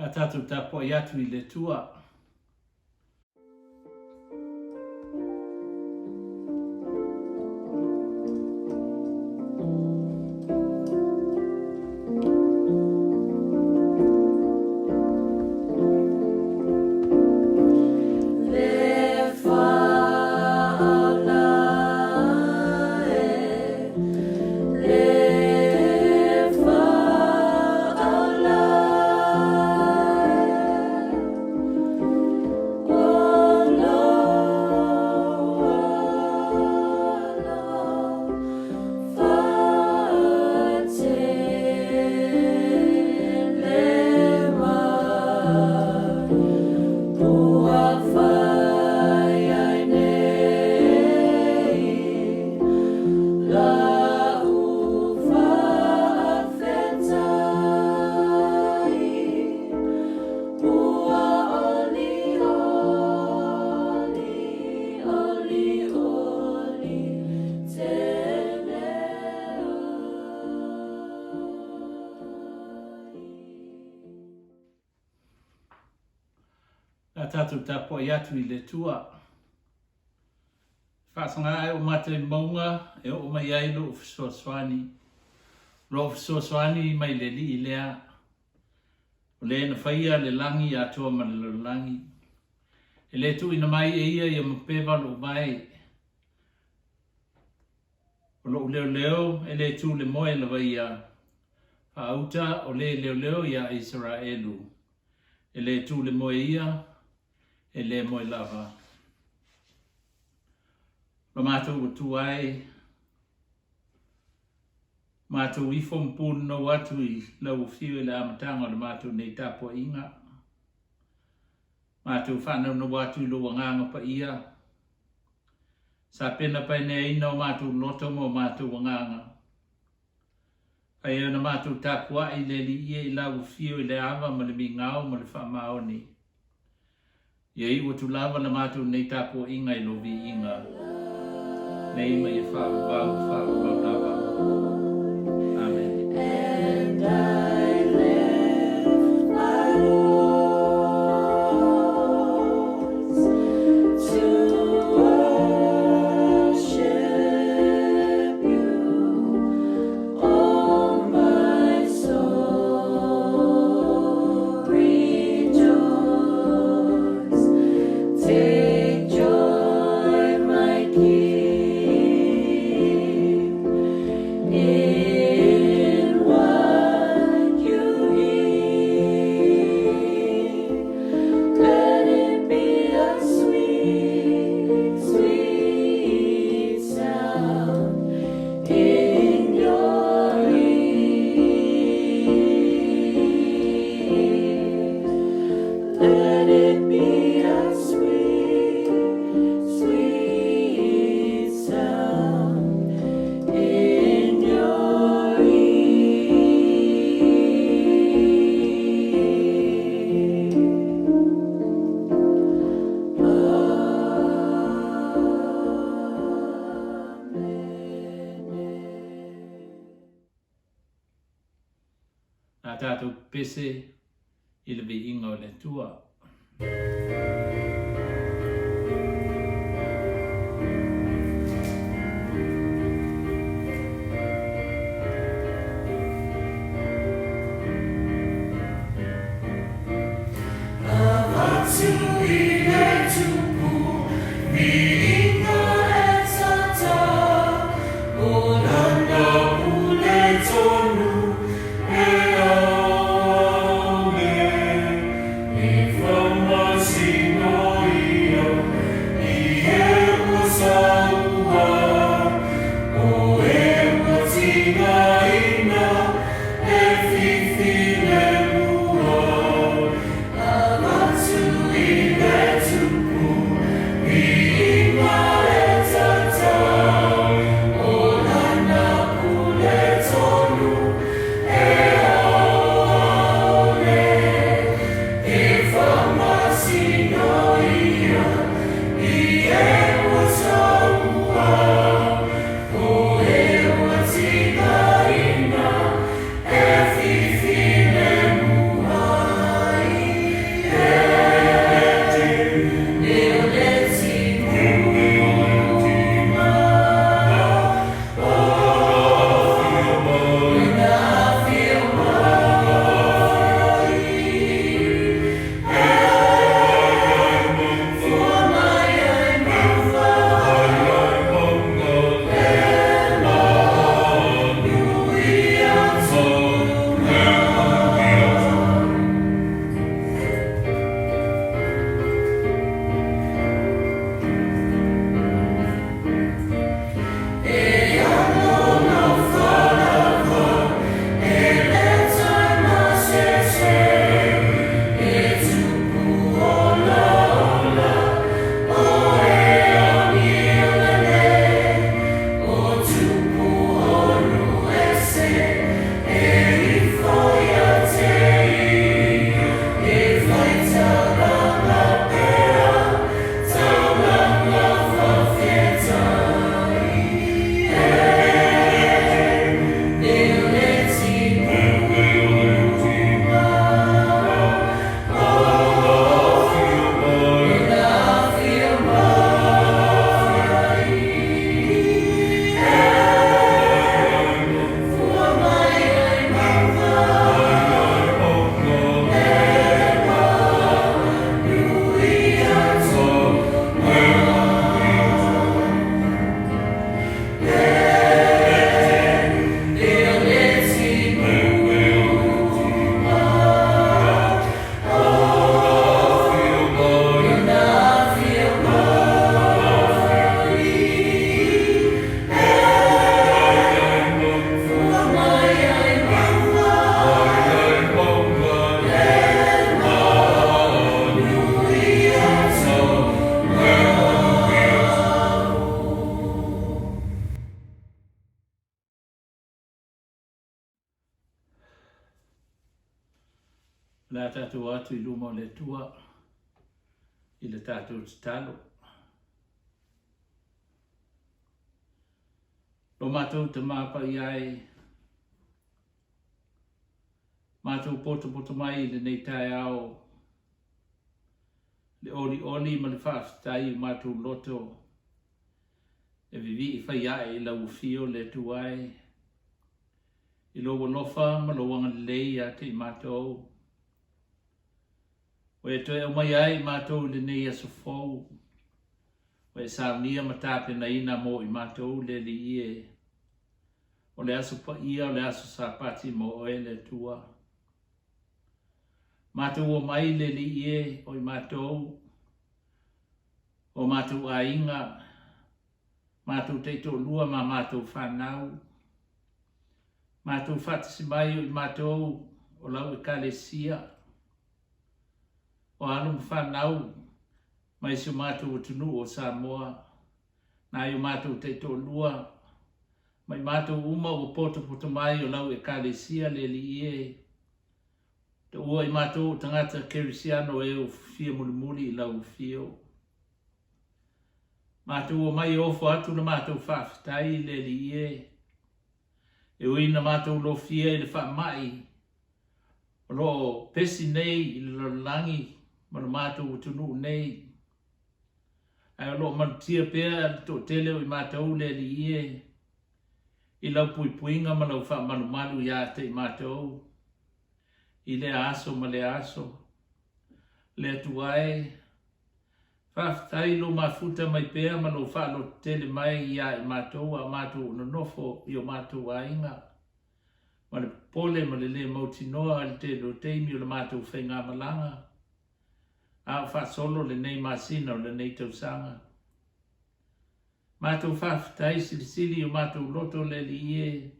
Pe a tatou tapuai atu i le Atua. A tatou tapuai atu i le Atua. Faasaga ae o mata i mauga e oo mai ai lou fesoasoani. Lou fesoasoani mai le Alii lea, o le na faia le lagi atoa ma le lalolagi. E le tuuina mai e ia ia mapeva lou vae. O lou leoleo e le tu le moe lava ia. Faauta o le leoleo iā Isaraelu. E le tu le moe ia, e le moe lava. Lo matou ua tu ai, matou ifo ma punonou atu i lau afio i le amataga o le matou nei tapuaiga. Matou faanaunaua atu i lou agaga paia. Sapena paeneaina o matou loto ma o matou agaga. Fai ai ona matou tapuai i le Alii e i lau afio i le ava ma le migao ma le faamaoni. Ia iu atu lava la matou nei tapuaiga i lou viiga, nei ma ia faavavau faavavau lava. Amene. A tatou pese i le viiga o le Atua. O le a tatou o atu i luma o le Atua i le tatou tatalo. Lo matou Tama Paia e, matou potopoto mai i lenei taeao, le olioli ma le faafetai i o matou loto e vivii fai ae i lau afio le Atua e, i lou alofa ma lou agalelei ia te i matou. Ua e toe aumai ai i matou i lenei aso fou, ua e saunia ma tapenaina mo i matou le Alii e. O le aso paia o le aso Sapati mo oe le Atua. Matou omai le Alii e, o i matou, o matou aiga, matou taitoalua ma matou fanau, matou faatasi mai o i matou o lau Ekalesia, o alo ma fanau mai si o matou atunuu o Samoa, nai o matou taitoalua, ma i matou uma ua potopoto mai o lau Ekalesia le Alii e, taua i matou o tagata Kerisiano e ua fia mulimuli i lau afio. Matou omai e ofo atu le matou faafetai i le Alii e, e ui ina matou lofia i le faamai o lo o pesi nei i le lalolagi ma lo matou atunuu nei, ae o lo o malutia pea le toatele o i matou le Alii e, i lau puipuiga ma lau faamalumalu ia te i matou i lea aso ma lea aso. Le Atua e, Faafetai i lou mafuta mai pea ma lou faalototele mai ia i matou a o matou o nonofo i o matou aiga, ma le popole ma le lē mautinoa i le tele o taimi o le matou faigamalaga, a o faasolo lenei masina o lenei tausaga. Matou faafetai silisili i o matou loto le Alii e,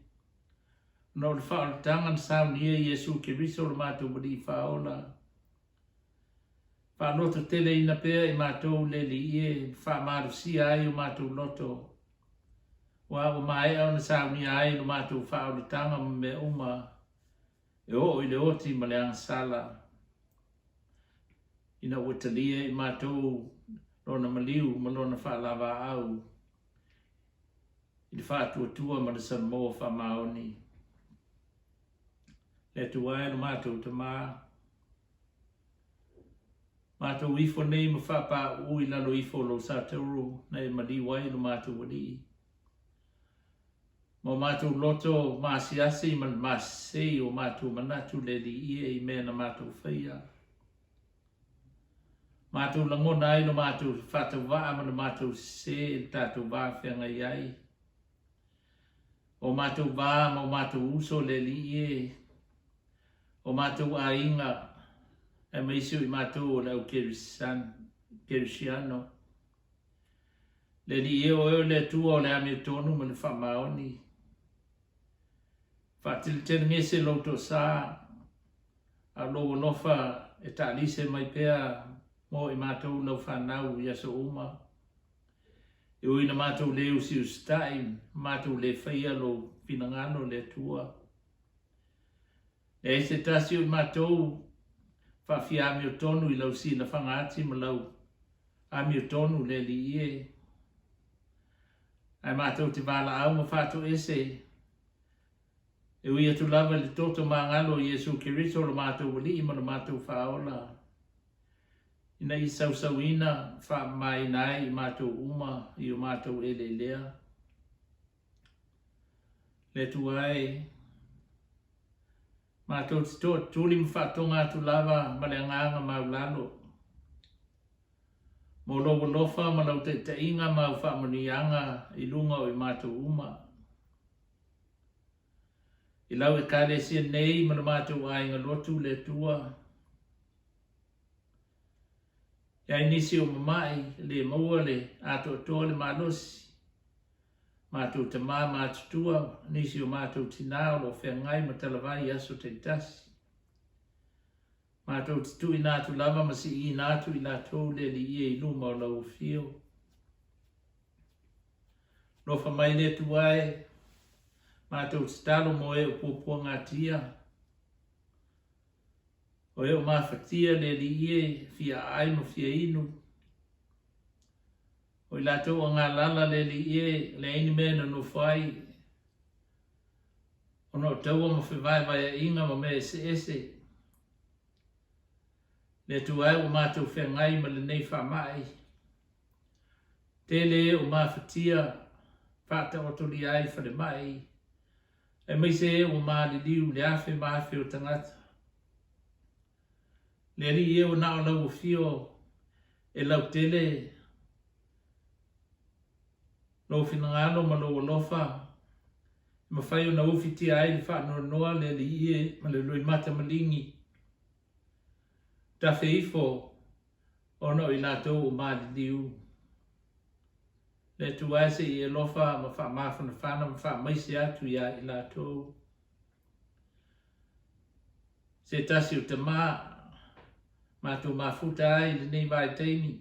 ona o le faaolataga na saunia i Iesu Keriso lo matou Alii Faaola. Faalototeleina pea i matou le Alii e faamalosia ai o matou loto, aua ua maea ona saunia ai lo matou faaolataga ma mea uma e oo i le oti ma le agasala, ina ua talia i matou lona maliu ma lona faalavaau i le faatuatua ma le Samoa faamaoni. Le Atua e lo matou Tama, Matou ifo nei ma faapauu i lalo ifo o lou satauro na e maliu ai lo matou Alii. Ma o matou loto maasiasi ma le masesei o matou manatu le Alii e i mea na matou faia. Matou lagona ai lo matou faatauvaa ma lo matou sese i le tatou va feagai ai. O matou va ma o matou uso le Alii e, o matou aiga, aemaise o i matou o le au Kerisiano. Le Alii e, o oe o le Atua o le amiotonu ma le faamaoni. Faateletelegese lou toasa, a o lou alofa e taalise mai pea mo i matou lau fanau i aso uma. E ui ina matou lē usiusitai, matou lē faia lou finagalo, le Atua. Leai se tasi o i matou faafia amiotonu i lau silafaga ati ma lau amiotonu, le Alii e. Ae matou te valaau ma faatoese, e ui atu lava i le toto magalo o Iesu Keriso lo matou Alii ma lo matou Faaola, ina ia sausauina ma faamamaina ai i matou uma i o matou eleelea. Le Atua e, matou te tootuli ma faatoga atu lava ma le agaga maulalo, mo lou alofa ma lau taitaiga ma au faamanuiaga i luga o i matou uma. I lau Ekalesia nei ma lo matou aiga lotu le Atua, E ai nisi o mama'i, le maua le atoatoa le malosi. Matou tamā matutua, nisi o matou tinā o lo o feagai ma talavai i aso taitasi. Matou te tuuina atu lava ma siiina atu i latou le Alii e i luma o lau afio. Lofa mai le Atua e, matou tatalo mo e o puapuagatia. O e o mafatia le Alii e, fia aai ma fia inu. O i latou ua galala le Alii e, leai ni mea e nonofo ai, ona o taua ma fevaevaeaiga ma mea eseese. Le Atua e ua matou feagai ma lenei faamai, tele e o mafatia faataotolia ai i falemai, aemaise e ua maliliu i le afe ma afe o tagata. Le Alii e ua na o lau afio e lautele lou finagalo ma lou alofa e mafai ona ufitia ai le faanoanoa le Alii e ma le loimata maligi tafe ifo ona o i latou ua maliliu. Le Atua e se i e alofa ma faamafanafana ma faamaise atu iā i latou. Se tasi o tama matou mafuta ai i lenei vaitaimi,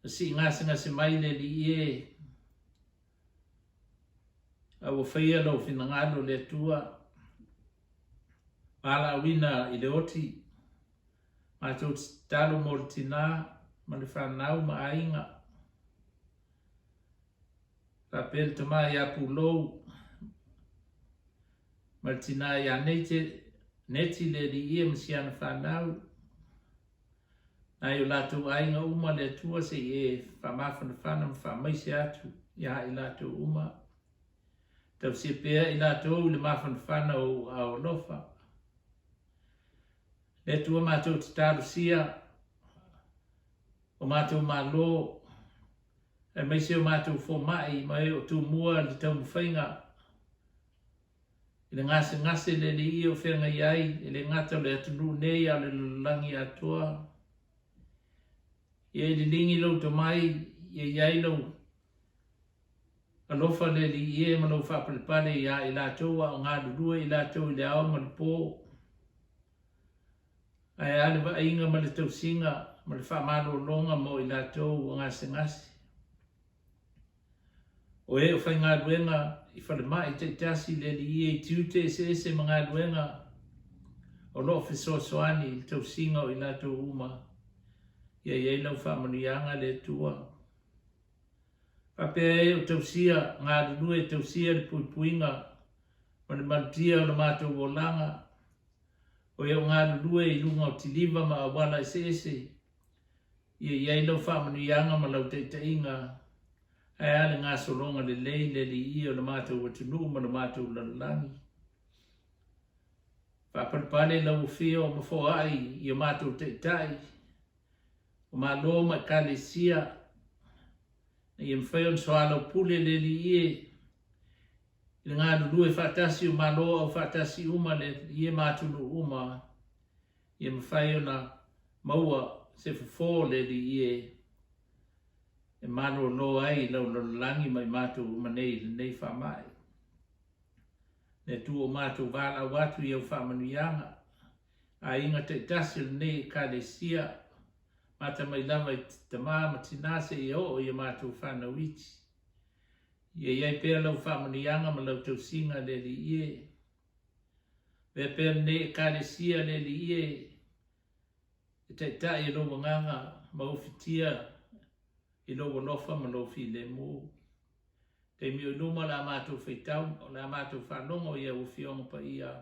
na sii gasegase mai le Alii e, a ua faia lou finagalo le Atua, valaauina i le oti, matou te tatalo mo le tina ma le fanau ma aiga. Faapea le tama ia Pulou ma le tina ia Nate, Neti le alii ma si ana fanau. Nai o latou aiga uma le Atua se i e faamafanafana ma faamaise atu iā i latou uma. Tausia pea i latou i le mafanafana o ou aao alofa. Le Atua matou te talosia o matou Malo, aemaise o matou fomai ma e o tumua i le taumafaiga i le gasegase le alii o feagai ai, e le gata o le atunuu nei a o le lalolagi atoa. Ia e liligi lou tomai, ia i ai lou alofa le Alii e ma lou faapalepale iā i latou a o galulue i latou i le ao ma le po. Ae a le vaaiga ma le tausiga ma le faamalologa mo i latou ua gasegase. O e o faigaluega i falemai taitasi le Alii e i tiute eseese ma galuega o lo o fesoasoani i le tausiga o i latou uma. Ia i ai lau faamanuiaga le Atua. Faapea e o tausia, galulue e tausia le puipuiga ma le malutia o le matou olaga, o e o galulue i luga o tiliva ma auala eseese, ia i ai lau faamanuiaga ma lau taitaiga, ae a le gasologa lelei le Alii o le matou atunuu ma le matou lalolagi. Faapalepale lau afio ma foai i o matou taitai, o Malo ma Ekalesia, ina ia mafai ona soalaupule le Alii e i le galulue faatasi o Malo aufaatasi uma le Alii e ma atunuu uma, ia mafai ona maua se fofo le Alii e e malolo ai i lau lalolagi ma i matou uma nei i lenei faamai. Le Atua ua matou valaau atu i au faamanuiaga, aiga taitasi o lenei Ekalesia, mata mai lava i tama ma tina seia oo i a matou fanau iti. Ia i ai pea lau faamanuiaga ma lau tausiga le Alii e. Avea pea lenei Ekalesia le Alii e, e taitai e lou agaga ma ufitia i lou alofa ma lou filemu. Taimi o i luma o le a matou faitau, o le a matou faalogo i au Afioga Paia,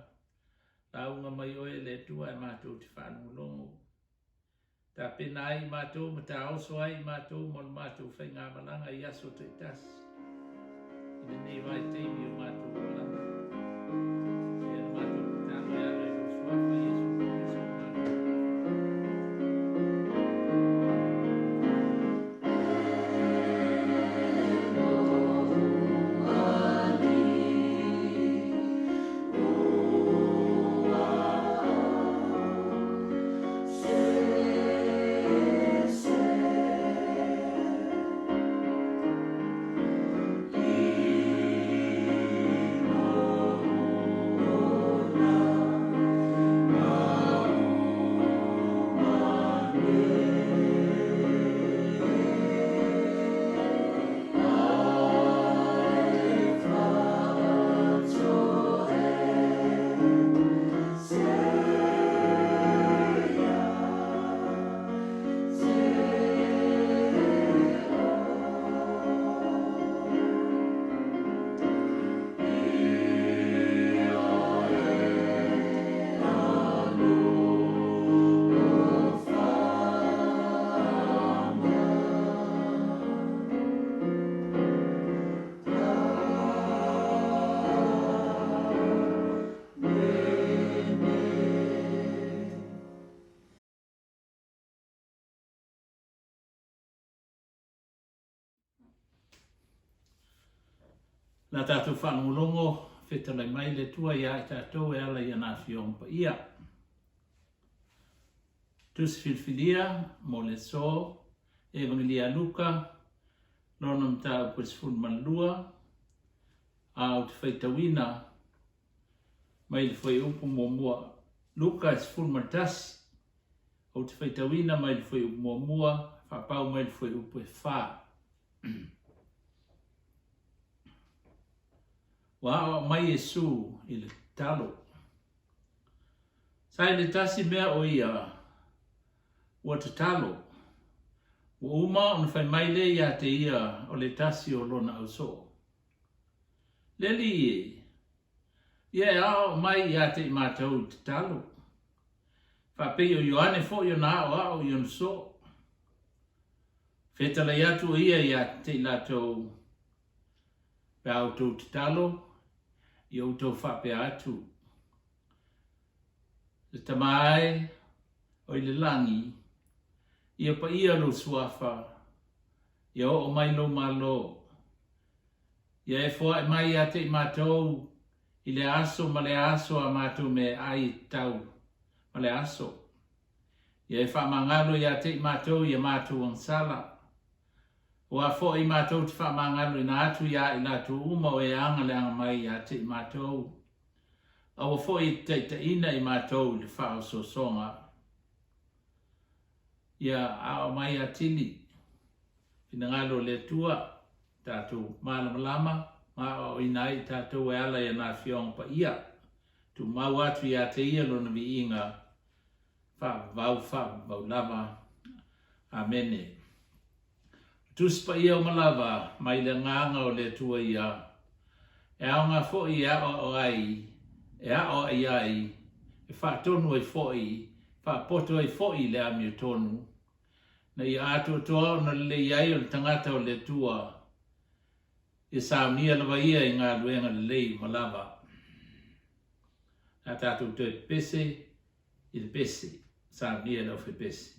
lauga mai oe e le Atua ae matou te faalogologo. Tapena ai i matou ma taoso ai i matou mo le matou faigamalaga i aso taitasi i lenei vaitaimi o matou olaga. Lea na matou tatalo e ala i lou Suafa Iesu Keriso o matou La tatou faalogologo, fetalai mai le Atua ia i tatou e ala i ana Afioga Paia. Tusi filifilia mo le aso, Evagelia a Luka, lona mataupu e 12, a ou te faitauina mai le fuaiupu muamua. Luka 11, ou te faitauina mai le fuaiupu muamua, faapau mai le fuaiupu e 4. Ua aoao mai Iesu i le tatalo. Sa i le tasi mea o ia ua tatalo, ua uma ona fai mai lea ia te ia o le tasi o lona ausoo. Le Alii e, ia e aoao mai ia te i matou i tatalo, faapei o Ioane foi ona aoao i ona soo. Fetalai atu o ia ia te i latou, Pe a outou tatalo, ia outou faapea atu, Le Tama e o i le lagi, ia paia lou suafa, ia oo mai lou Malo, ia e foai mai ia te i matou i lea aso ma lea aso a matou meaai e tatau ma le aso. Ia e faamagalo ia te i matou i a matou agasala, Aua foi matou te faamagaloina atu iā i latou uma o e aga leaga mai ia te i matou. Aua foi e te taitaiina i matou i le faaosoosoga. Ia aoao mai atili finagalo o le Atua, tatou malamalama ma aoaoina ai i tatou e ala i ana Afioga Paia. Tumau atu ia te Ia Lona viiga faavavau faavavau lava. Amene. Tusi Paia uma lava mai le Agaga o le Atua ia, e aoga foi e aoao ai, e aoai ai, e faatonu ai foi, faapoto ai foi i le amiotonu, ina ia atoatoa ona lelei ai o le tagata o le Atua, ia saunia lava ia i galuega lelei uma lava. A tatou toe pepese i le pese, saunia e le aufaipese.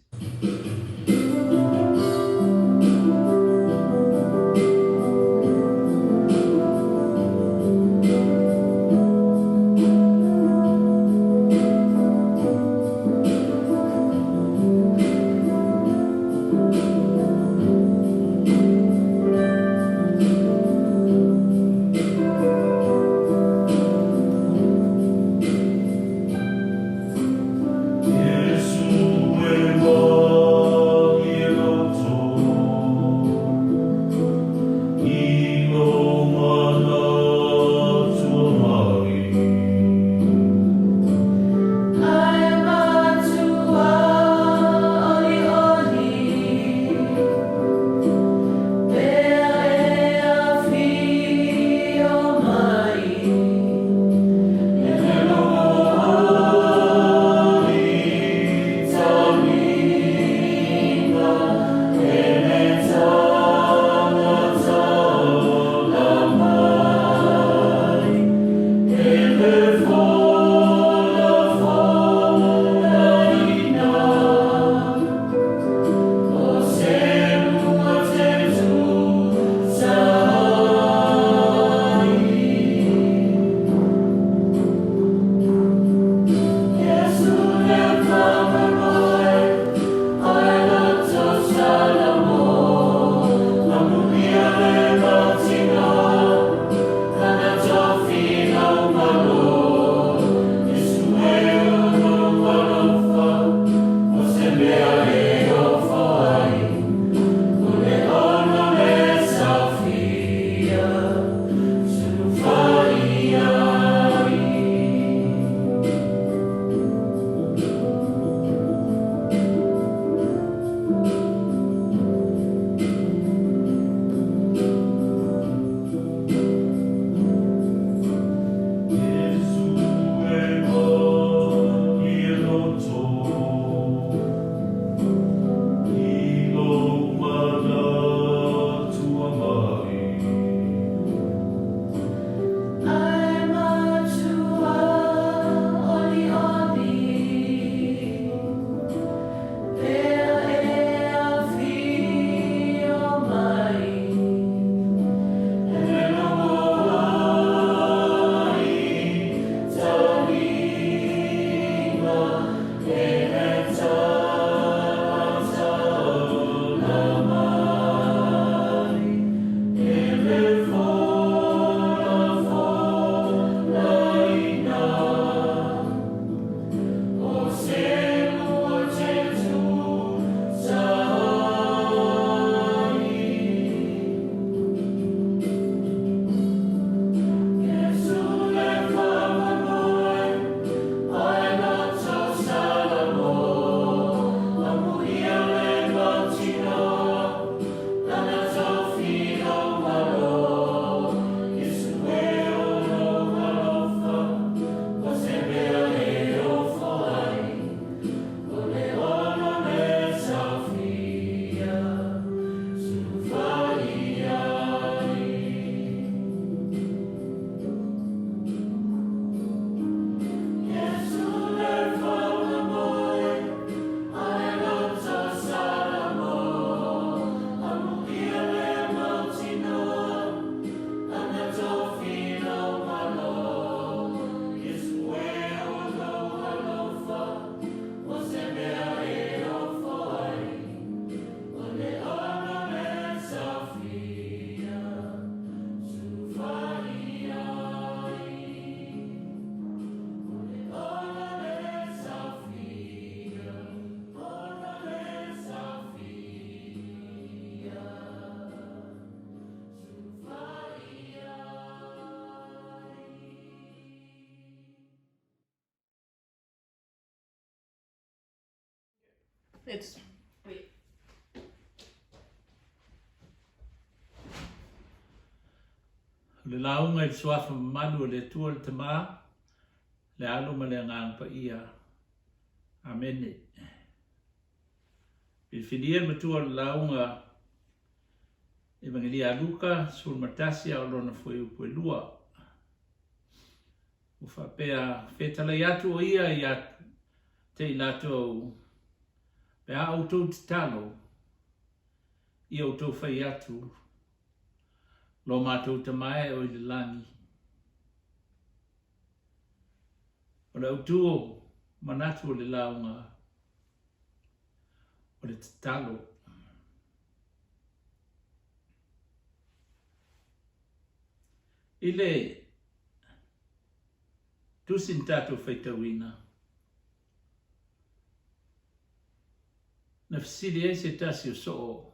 It's wait. O le lauga i le Suafa mamalu o le Atua le Tama, le Alo ma le Agaga Paia. Amene. Filifilia le matua o le lauga Evangelia a Luka, 11 a o lona fuaiupu e 2. Ua faapea, fetalai atu o ia ia te i latou, pe a outou tatalo, ia outou fai atu, lo matou Tama e o i le lagi. O le autu o manatu o le lauga, o le tatalo. I le tusi na tatou faitauina, na fesili ai se tasi o soo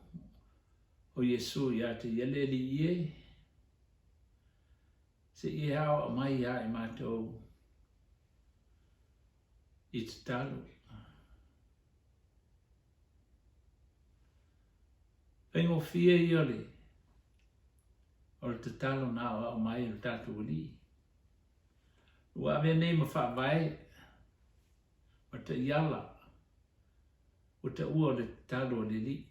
o Iesu ia te ia, Le Alii e, se i e aoao mai ia i matou i tatalo. Faigofie ia o le O le tatalo na aoao mai e lo tatou Alii. Ua avea nei ma faavae ma taiala ua taua o le tatalo a le Alii.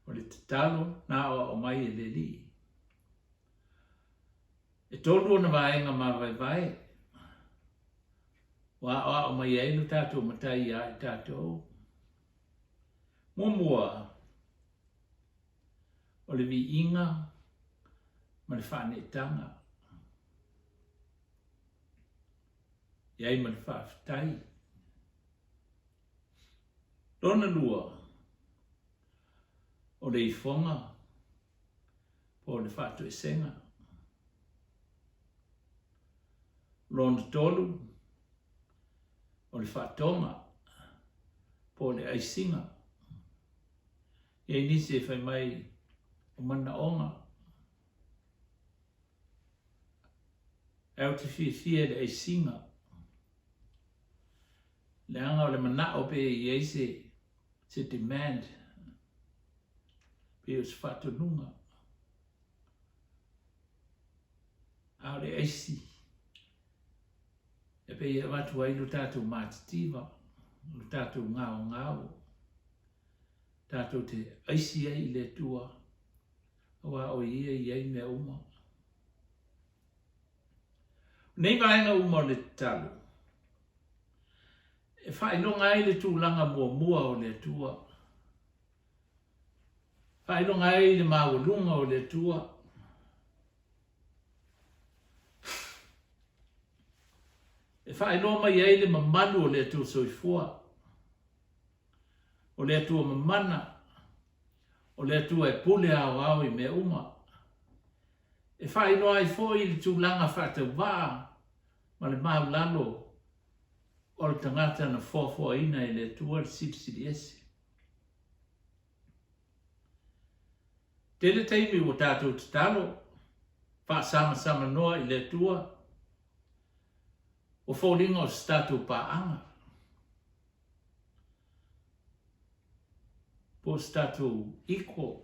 O le tatalo na aoao mai e le Alii. E tolu ona vaega mavaevae ua aoao mai ai lo tatou Matai iā i tatou. Muamua, o le viiga ma le faaneetaga. E ai ma le faafetai. Lona lua, o le ifoga po o le faatoesega. Lona tolu, o le faatoga po o le aisiga. E i ai nisi e fai mai o manaoga. Ae ou te fiafia i le aisiga. Leaga o le manao pe i ai se, se demand, pe o se faatonuga. A o le aisi, e pei e avatu ai lo tatou matitiva, lo tatou gaogao, tatou te aisi ai i le Atua, auā o Ia e i ai mea uma. O nei vaega uma o le tatalo, e faailoga ai le tulaga muamua o le Atua, faailoga ai le maualuga o le Atua, e faailoa mai ai le mamalu o le Atua Soifua, o le Atua mamana, o le Atua e pule aoao i mea uma. E faailoa ai foi le tulaga faatauvaa ma le maulalo o le tagata na foafoaina e le Atua le Silisili Ese. Tele taimi ua tatou tatalo, faasamsamanoa i le Atua, ua foliga o se tatou paaga, po o se tatou equal.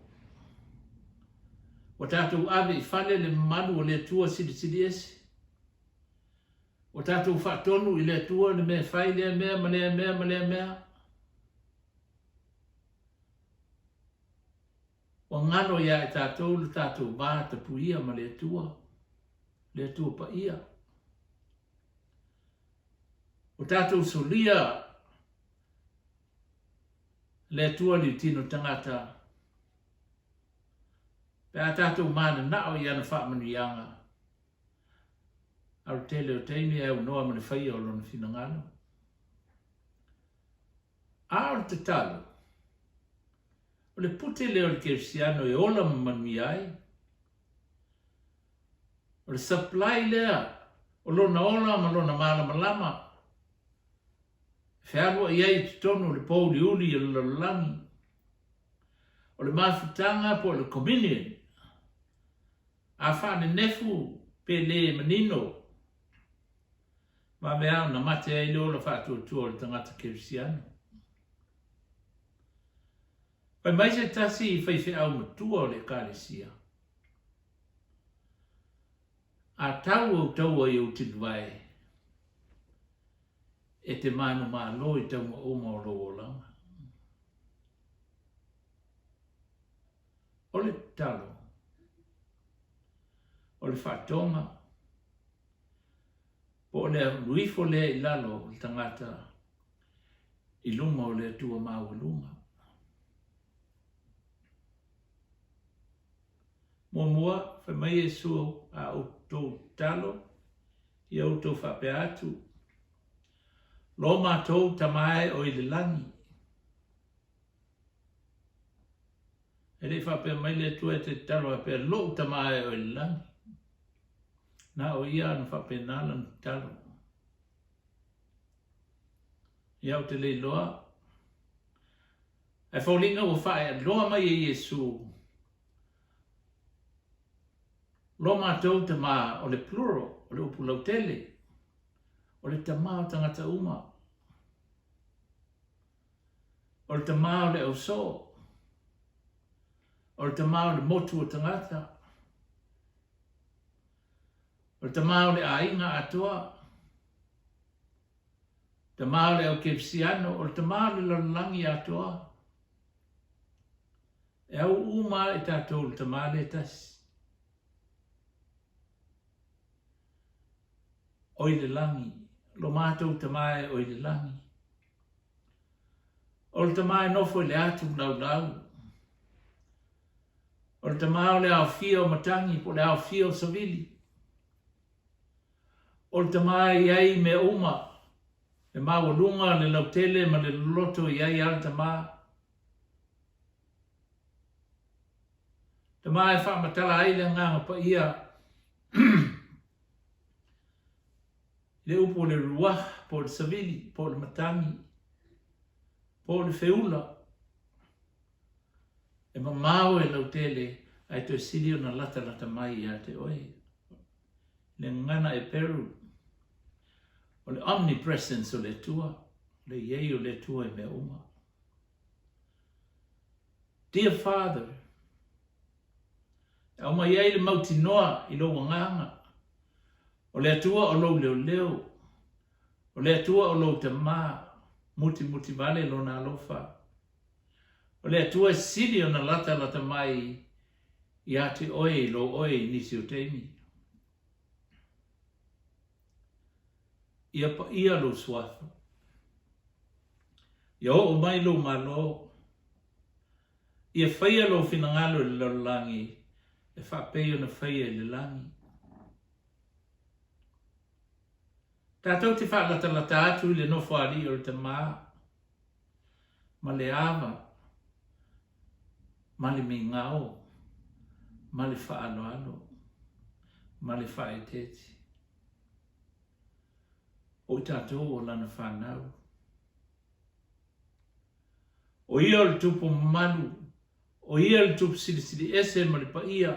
Ua tatou ave i fale le mamalu o le Atua Silisili Ese. Ua tatou faatonu i le Atua le mea e fai lea mea ma lea mea ma lea mea. Ua galo ia i tatou le tatou va tapuia ma le Atua, le Atua Paia. Ua tatou solia le Atua liutino tagata pe a tatou mananao i ana faamanuiaga. A o le tele o taimi e aunoa ma le faia o lona finagalo. A o le tatalo, o le pute lea o le kerisiano e ola ma manuia ai. O le supply lea o lona ola ma lona malamalama e fealuai ai i totonu o le pouliuli o le lalolagi. O le mafutaga po o le communion, a faanenefu pe le manino, Vave ona mate ai le ola faatuatua o le tagata kerisiano. Fai mai se tasi faifeau matua o le Ekalesia, A tau ou taua i ou tilivae, e te manumalo i tauga uma o lou olaga. O le tatalo, o le faatoga, Po o le alu ifo lea i lalo o le tagata i luma o le Atua Maualuga. Muamua, fai mai Iesu, a outou tatalo, ia outou faapea atu, Lo matou Tama e o i le lagi. E le i faapea mai le Atua e te tatalo faapea, Lou Tama e o i le lagi. Na o ia na faapena lana tatalo. Ia ou te le iloa. Ae foliga ua faaealoa mai e Iesu lo matou Tama, o le plural, o le upu lautele, o le Tama o tagata uma. O le Tama o le ausoo. O le Tama o le motu o tagata. O le Tama o le aiga atoa. Tama o le au Kerisiano, o le Tama o le lalolagi atoa. E au uma i tatou le Tama lea tasi. O i le lagi, lo matou Tama e o i le lagi. O le Tama e nofo i le atu laulau. O le Tama o le aofia o matagi po o le aofia o savili. O le Tama e i ai mea uma, le maualuga, le lautele ma le loloto e i ai lava le Tama. Tama e faamatala ai le Agaga Paia le upu o le ruah po o le savili po o le matagi po o le feula. E mamao e lautele ae toe sili ona latalata mai ia te oe. Le gagana Eperu, o le omnipresence o le Atua, le i ai o le Atua i mea uma. Dear Father, e aumai ai le mautinoa i lou agaga, o le Atua o lou leoleo, o le Atua o lou Tama, mutimuti vale lona alofa. O le Atua e sili ona latalata mai ia te oe i lou oe i nisi o taimi. Ia paia lou suafa. Ia oo mai lou Malo. Ia faia lou finagalo i le lalolagi e faapei ona faia i le lagi. Tatou te faalatalata atu i le Nofoalii o le Tama, ma le ava, ma le migao, ma le faaaloalo, ma le faaeteete. O i tatou o Lana fanau. O Ia o le Tupu mamalu, o Ia le Tupu silisili ese ma le paia.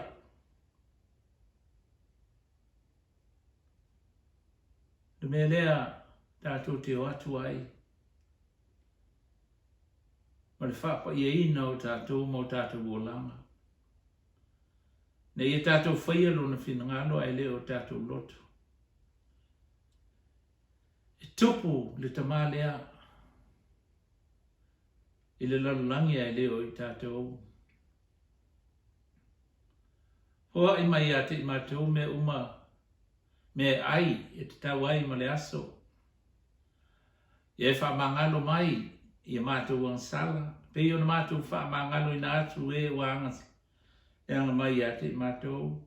Le mea lea tatou te o atu ai ma le faapaiaina o tatou ma o tatou olaga. Ina ia tatou faia Lona finagalo ae le o tatou loto. E tupu le Tama lea i le lalolagi ae le o i tatou. Hoai mai ia te i matou mea uma, mea e ai e tatau ai ma le aso. Ia e faamagalo mai ia matou agasala, pei ona matou faamagaloina atu e ua leaga mai ia te i matou.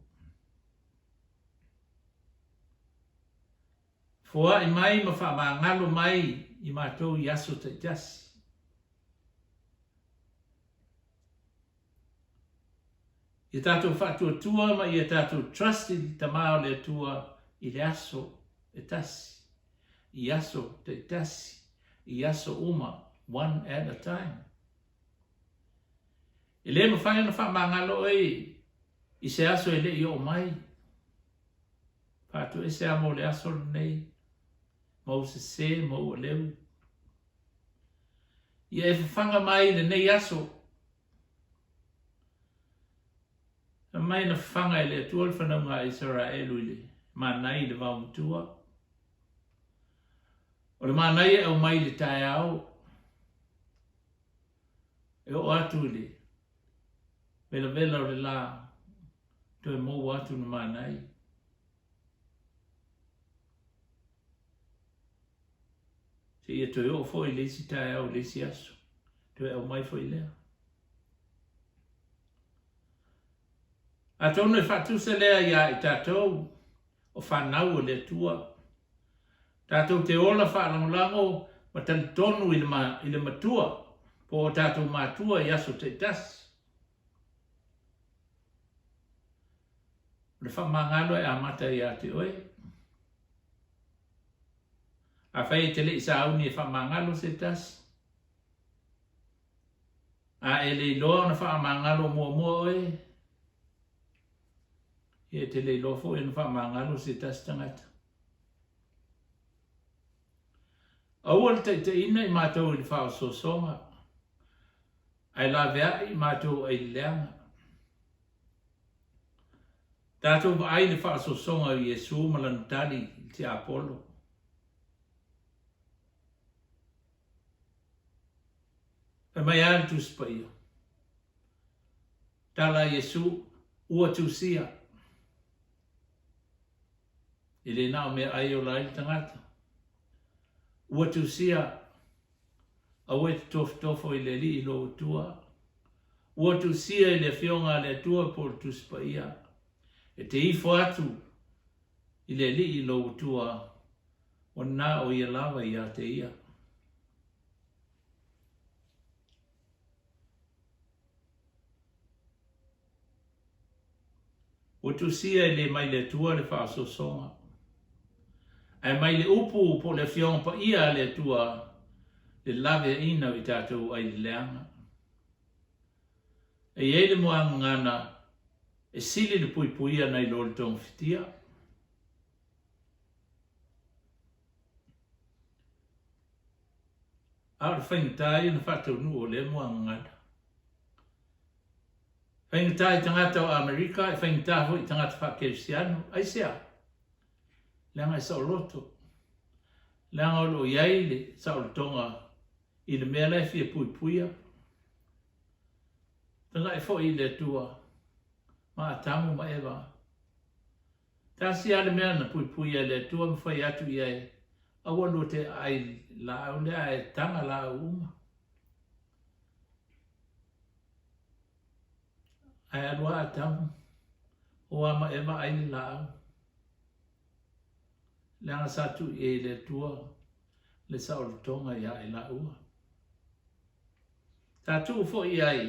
Foai mai ma faamagalo mai i matou i aso taitasi. Ia tatou faatuatua ma ia tatou trust i le Tama o le Atua i le aso e tasi, i aso taitasi, i aso uma, one at a time. E le mafai ona faamagalo oe i se aso e le i oo mai. Faatoese lava mo le aso lenei, ma ou sese ma ou aleu. Ia e fafaga mai i lenei aso. Fai mai na fafaga e le Atua le fanauga a Isaraelu i le manai i le vaomatua. O le manai e aumai i le taeao, e oo atu i le velavela o le la, toe maua atu le manai. Seia toe oo foi i le isi taeao i le isi aso, toe aumai foi lea. Atonu e faatusa lea iā i tatou o fanau a le Atua, tatou te ola faalagolago ma talitonu i le, i le Matua po o tatou matua i aso taitasi. O le faamagalo e amata ia te oe. Afai e te le i sauni e faamagalo se tasi, a e le iloa ona faamagalo muamua oe, ia e te le iloa foi ona faamagalo se tasi tagata. Aua le taitaiina i matou i le faaosoosoga, ae laveai i matou ai le leaga. Tatou vaai i le faaosoosoga o Iesu ma lana tali i le tiapolo. Fai mai a le Tusi Paia, Tala a Iesu, Ua tusia. E le na o meaai e ola ai le tagata. Ua tusia, aua e te tofotofo i le Alii lou Atua. Ua tusia i le Afioga a le Atua po o le Tusi Paia, e te ifo atu i le Alii lou Atua, ua na o ia lava ia te ia. Ua tusia e le mai le Atua le faaosoosoga, ae mai le upu po o le Afioga Paia a le Atua le laveaiina o i tatou ai le leaga. E i ai le muagagana e sili le puipuia nai lo le togafitia. A o le faigata ia ona faataunuu o lea muagagana. Faigata i tagata o Amerika, e faigata foi i tagata faakerisiano. Aisea? Leaga e saoloto. Leaga o lo o i ai le saolotoga i le mea la e fia puipuia. Tagai foi i le Atua ma Atamu ma Eva. Tasi lava le mea na puipuia e le Atua ma fai atu i ai, Aua lua te aai laau lea ae taga laau uma. Ae alu a Atamu, o a ma Eva ai le laau. Leaga sa tuu i ai e le Atua le saolotoga ia i laua. Sa tuu foi i ai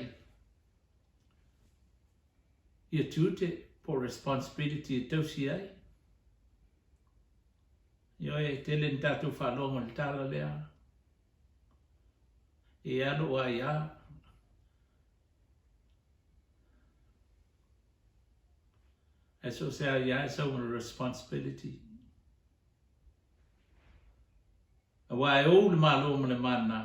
ia tiute po o responsibility e tausi ai. Ioe, e tele ni tatou faalogo i le tala lea. E i ai lou aia. Ae so o se aia e sau ma le responsibility. Aua e ou le Malo ma le mana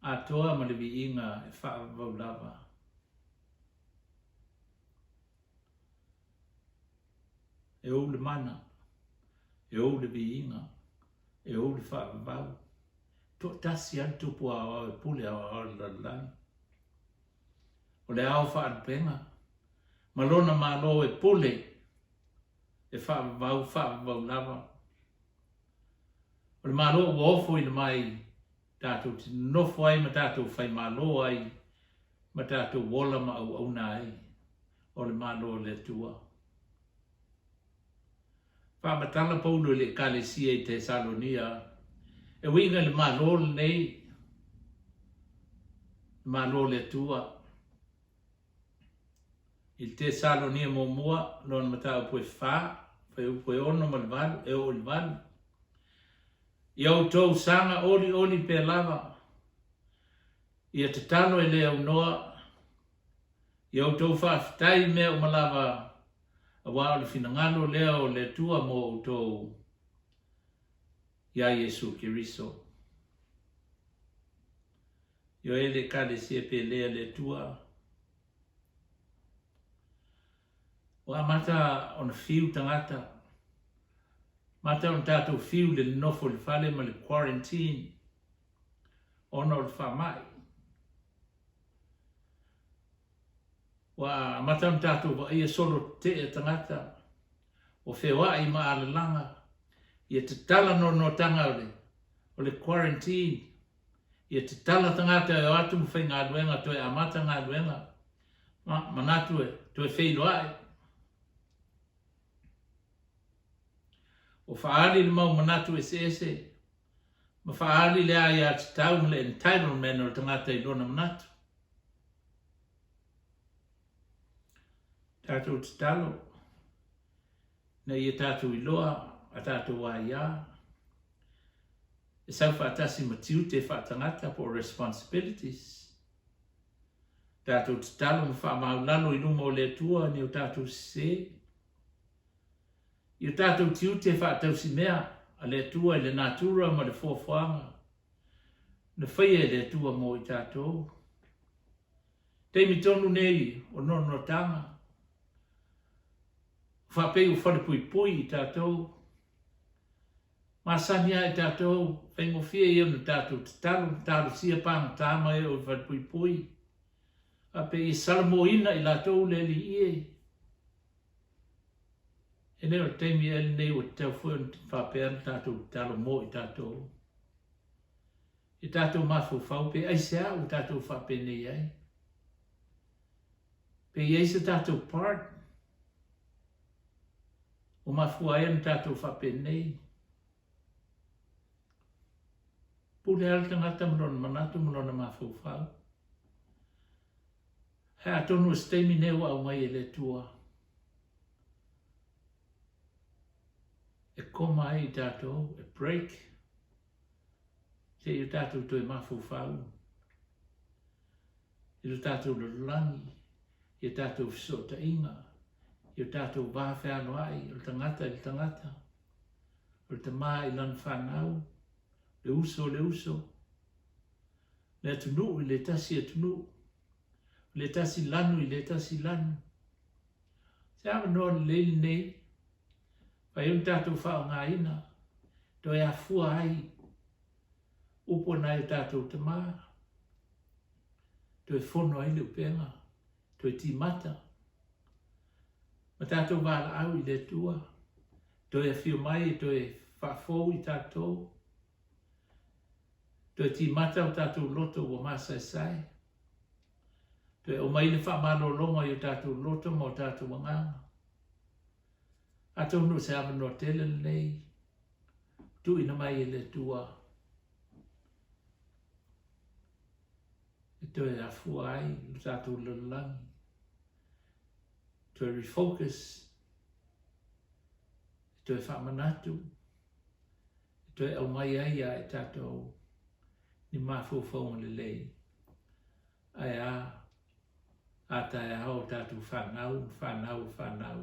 atoa ma le viiga e faavavau lava. E ou le mana, e ou le viiga, e ou le faavavau. Toatasi lava le Tupu Aoao e pule aoao i le lalolagi. O le ao faalupega ma lona Malo e pule e faavavau, faavavau lava. O le Malo ua ofoina mai tatou te nonofo ai ma tatou faimalo ai ma tatou ola ma auauna ai, o le Malo o le Atua. Faamatala Paulo i le Ekalesia i Tesalonia e uiga i le Malo lenei, le Malo o le Atua. I le Tesalonia muamua, lona mataupu e fa, fuaiupu e 6 ma le 8, e oo i le 8. Ia outou saga olioli pea lava, ia tatalo e le aunoa, ia outou faafetai i mea uma lava, aua o le finagalo lea o le Atua mo outou iā Iesu Keriso. Ioe le Ekalesia pele a le Atua. Ua amata ona fiu tagata, amata ona tatou fiu i le nonofo i le fale ma le quarantine ona o le faamai. Ua amata ona tatou vaaia solo tetee a tagata, ua feoai ma alalaga, ia tatala noanoataga o le, o le quarantine Ia tatala tagata e o atu ma faigaluega toe amata galuega, ma manatu e toe feiloai. Ua faaali le mau manatu eseese ma faaali le aiatatau ma le entitlement o le tagata i lona manatu. Tatou tatalo ina ia tatou iloa a tatou aia e sau faatasi ma tiute faatangata po o responsibilities. Tatou tatalo ma faamaulalo i luma o le Atua ni o tatou sese. I o tatou tiute faatausimea a le Atua i le natura ma le foafoaga na faia e le Atua mo i tatou. Taimi tonu nei o noanoataga, faapei ua falepuipui i tatou. Masani lava i tatou, faigofie ia ona tatou tatalo ma talosia pagota mai e o i falepuipui, faapea ia salamoina i latou le Alii e. E le o le taimi ea lenei ua tatau foi ona faapea ona tatou tatalo mo i tatou. I tatou mafaufau pe aisea ua tatou faapenei ai. Pe i ai se tatou part Ua mafua ai ona tatou faapenei. Pule lava le tagata ma lona manatu ma lona mafaufau. Ae atonu o se taimi nei ua aumai e le Atua e koma ai i tatou, e break, seia o tatou toe mafaufau i lo tatou lalolagi, i a tatou fesootaiga, i o tatou va fealoai, o le tagata i le tagata, o le tama i lana fanau, le uso i le uso, le atunuu i le tasi atunuu, le tasi lanu i le tasi lanu. Se avanoa lelei lenei, fai ona tatou faaaogaina, toe afua ai upu a nai o tatou tama, toe fono ai le upega, toe timata, ma tatou valaau i le Atua, toe afio mai e toe faafou i tatou, toe timata o tatou loto ua masaesae, toe aumai le faamalologa i o tatou loto ma o tatou agaga. Atonu o se avanoa tele lenei. tuuina mai e le Atua e toe afua ai lo tatou lalolagi, toe refocus, e toe faamanatu, e toe aumai ai ia i tatou ni mafaufauga lelei. Ae a, a taeao o tatou fanau ma fanau o fanau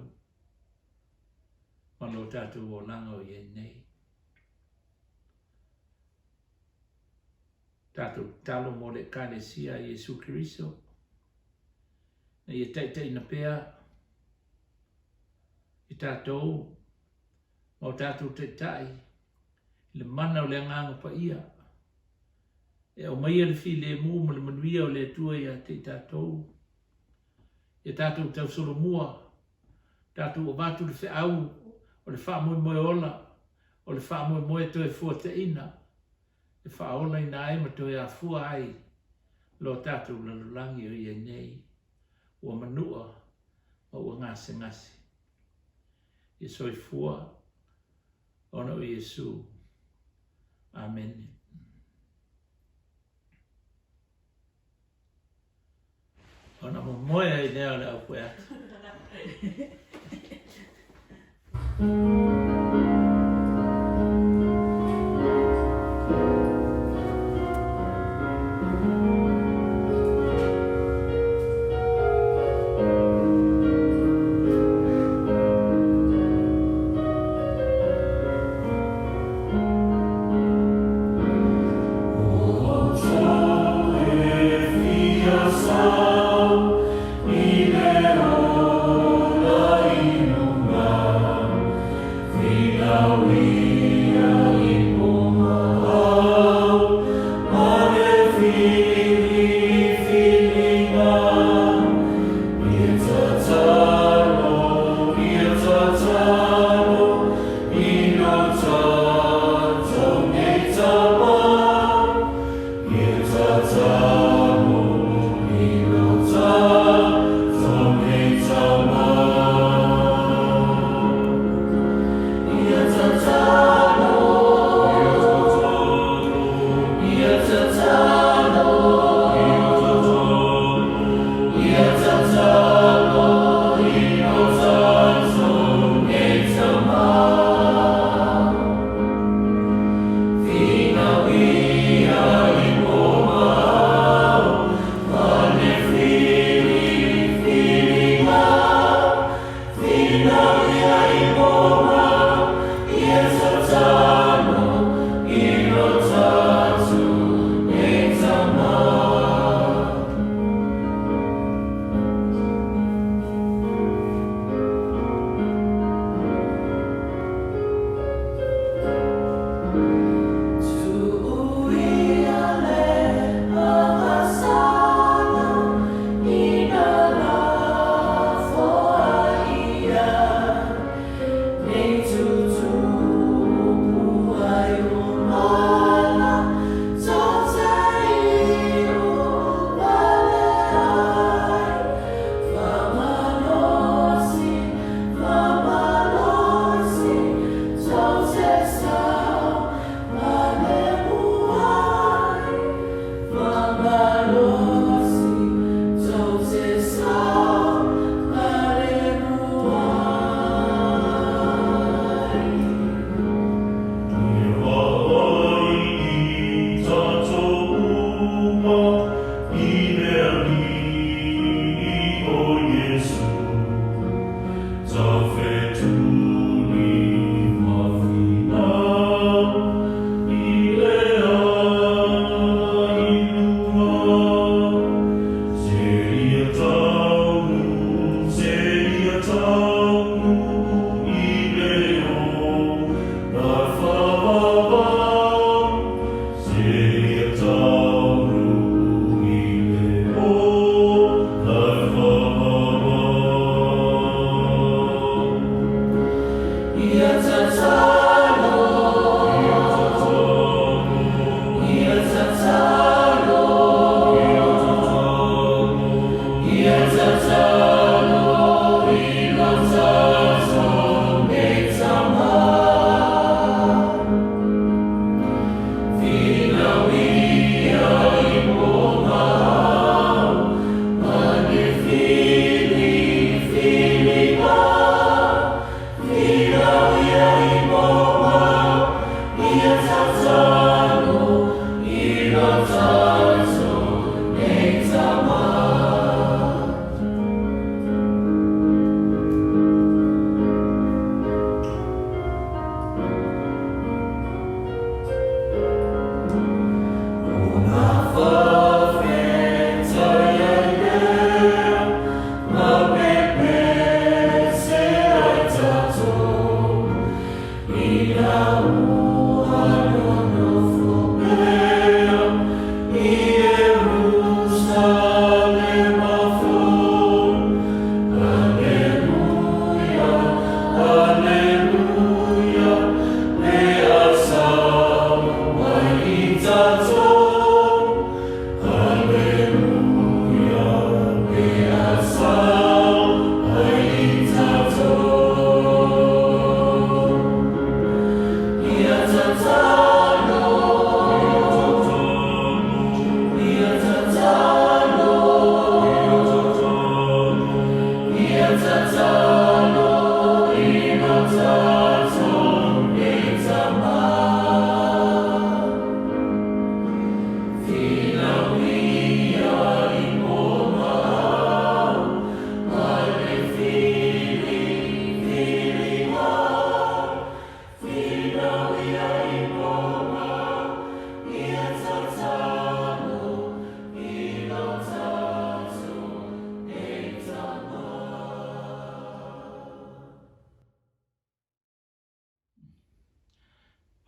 ma lo tatou olaga o i ai nei. Tatou tatalo mo le Ekalesia a Iesu Keriso, ina ia taitaiina pea i tatou ma o tatou taitai i le mana o le Agaga Paia, e aumaia le filemu ma le manuia o le Atua ia te i tatou, ia tatou tausolomua, tatou avatu le feau o le faamoemoe ola, o le faamoemoe toe fuataina, e faaolaina ai ma toe afua ai lo tatou lalolagi o i ai nei, ua manua ma ua gasegase. Ia soifua ona o Iesu. Amene. Ona momoe ai lea o le aupue ata.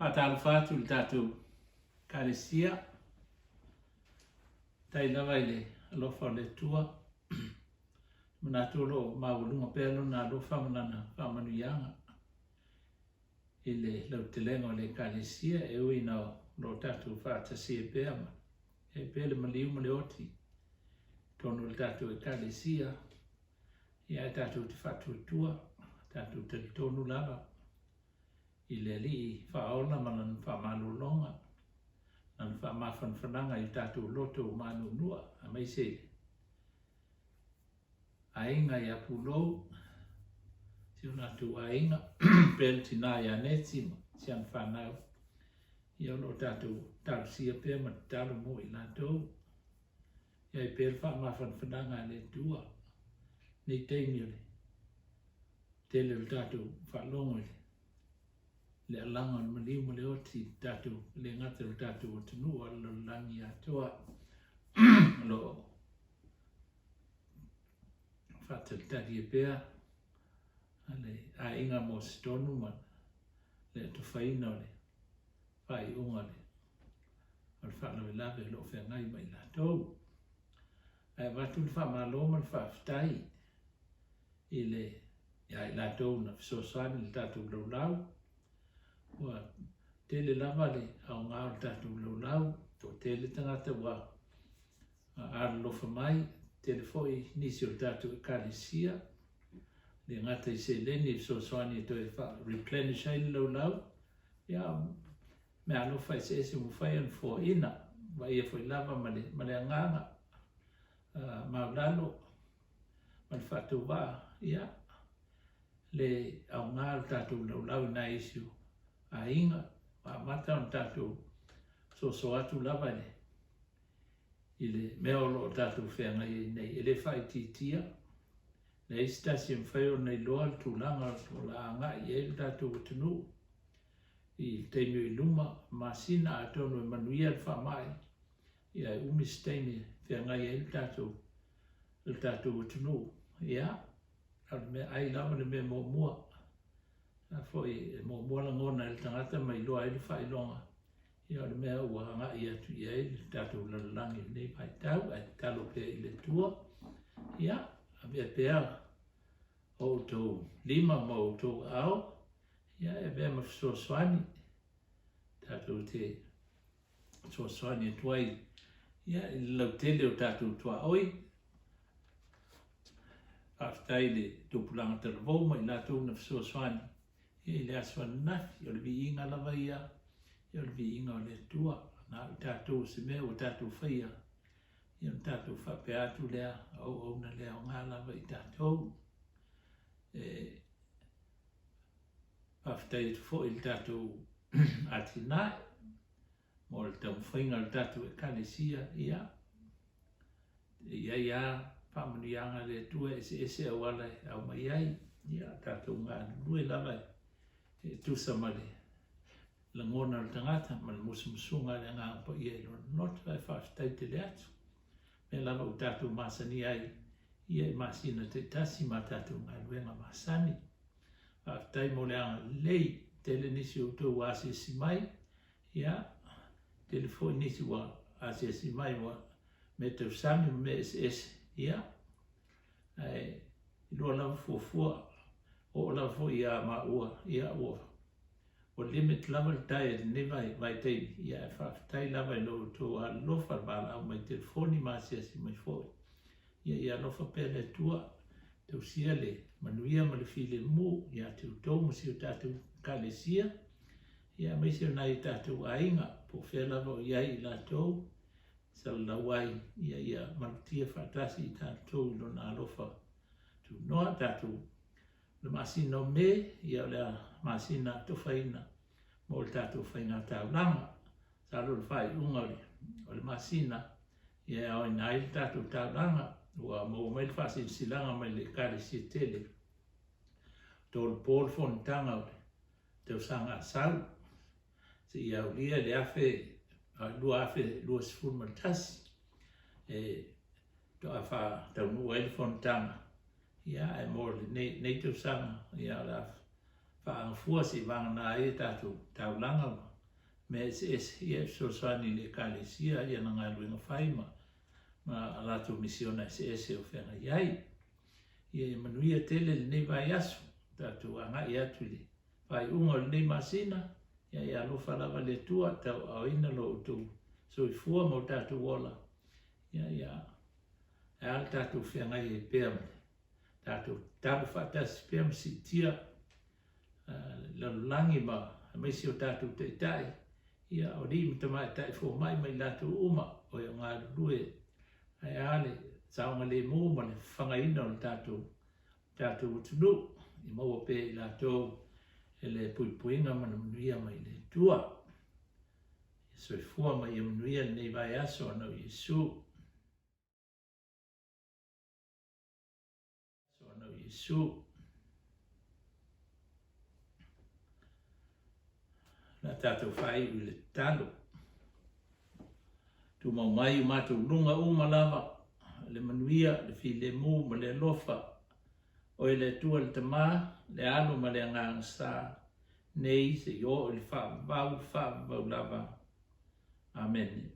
Faatalofa atu i le tatou Ekalesia, tai lava i le alofa o le Atua. Manatu o lo o maualuga pea lona alofa ma lana faamanuiaga i le lautelega o le Ekalesia e ui ina o lo o tatou faatasi ai pea ma i ai pea le maliu ma le oti i totonu o le tatou Ekalesia. Ia ae tatou te faatuatua, tatou talitonu lava i le Alii Faaola ma Lana faamalologa, Lana faamafanafanaga i o tatou loto ua manuunua, aemaise i le aiga ia Pulou, si o latou aiga, pea le tinā ia Neti ma si ana fanau, ia o lo o tatou talosia pea ma tatalo mo i latou. I ai pea le faamafanafanaga a le Atua i nei taimi o le tele o le tatou faalogo i le alaga o le maliu ma le oti i le tatou, e le gata i le tatou atunuu a o le lalolagi atoa. O lo o faatalitali ai pea le aiga mo se tonu ma le atofaina o le faaiuga o le faalavelave o lo o feagai ma i latou. Ae avatu le faamalo ma le faafetai i le ia i latou na fesoasoani i le tatou laulau. Ua tele lava le aoga o le tatou laulau, toatele tagata ua alolofa mai, tele foi nisi o le tatou Ekalesia, le gata i seleni e fesoasoani e toe replenish ai le laulau, ia meaalofa eseese ua mafai ona foaina, vaaia foi lava ma le, ma le agaga maulalo ma le faatauvaa, ia, le aoga o le tatou laulau i nai isi o aiga, ua amata ona tatou soso atu lava i le, i le mea o lo o tatou feagai ai nei. E le faaitiitia, leai se tasi e mafai ona iloa le tulaga o le a agai i ai le tatou atunuu i le taimi o i luma, masina atonu e manuia le faamai, ia e umi se taimi e feagai ai le tatou le tatou atunuu. Ia, o le mea ai lava le mea muamua. A foi e muamua lagona e le tagata ma iloa ai le faailoga, ia o le mea ua agai atu i ai le tatou lalolagi i lenei vaitau, ae tatalo pea i le Atua, ia, avea pea o outou lima ma outou aao, ia e avea ma fesoasoani tatou te fesoasoani atu ai ia, i le lautele o tatou tuaoi. Faafetai i le tupulaga talavou ma i latou na fesoasoani ia, i le aso ananafi. O le viiga lava ia, ia o le viiga o le Atua. Na o i tatou o se mea ua tatou faia, ia ona tatou faapea atu lea, auauna le aoga lava i tatou. E faafetai atu foi i le tatou atinae. Mo le taumafaiga o le tatou Ekalesia, ia, e i ai lava faamanuiaga a le Atua e eseese auala e aumai ai. Ia, tatou galulue lava e tusa ma le lagona o le tagata ma le musumusuga a le Agaga Paia i lona loto, ae faafetai tele atu. Mea lava ua tatou masani ai ia i masina taitasi ma tatou galuega masani. Faafetai mo le agalelei, tele nisi o outou ua asiasi mai, ia, tele foi nisi ua asiasi mai ua mea tausami ma mea eseese, ia, ae iloa lava fuafua, oo lava foi ia maua, ia, ua ua limit lava le tai i lenei vaitaimi, ia ae faafetai lava i lo outou alolofa, le valaau mai telefoni ma asiasi mai foi. Ia ia alofa pea le Atua, tausia le manuia ma le filemu ia te outou ma si o tatou Ekalesia, ia aemaise o nai o tatou aiga, po o fea lava o i ai i latou, salalau ai, ia ia malutia faatasi i tatou i Lona alofa tunoa. Tatou le masina o Me, ia o le masina atofaina mo le tatou faiga taulaga. Masalo o le faaiuga o le masina, ia e aoina ai le tatou taulaga. Ua maua mai le faasilasilaga mai le Ekalesia tele, tolopo le fonotaga o le tausaga a sau, seia aulia le 2021 e toa faataunuu ai le fonotaga. Ia, ae mo lenei tausaga, ia o le a faaagafua seivagana ai a tatou taulaga ma mea eseese, ia e fesoasoani i le Ekalesia i ana galuega fai ma a latou misiona eseese o feagai ai. Ia, ia manuia tele lenei vaiaso, tatou agai atu i le faaiuga o lenei masina, ia, ia alofa lava le Atua, tauaaoina lo outou soifua ma o tatou ola, ia, ia, ae a le tatou feagai ai pea ma le tatou tatalo faatasi pea ma siitia le lalolagi ma aemaise o tatou taitai, ia, o alii ma tamaitai fomai ma i latou uma o e galulue, ae a le saogalemu ma le fafagaina o le tatou tatou atunuu, i maua pea e i latou le puipuiga ma le manuia mai le Atua. Ia soifua ma ia manuia lenei vaiaso ona o Iesu. Ona o Iesu. O le a tatou faaiu i le tatalo. Tumau mai o matou luga uma lava, le manuia, le filemu ma le alofa. Oe le Atua le Tama, le Alo ma le Agaga Sa, nei seia oo i le faavavau, faavavau lava. Amene.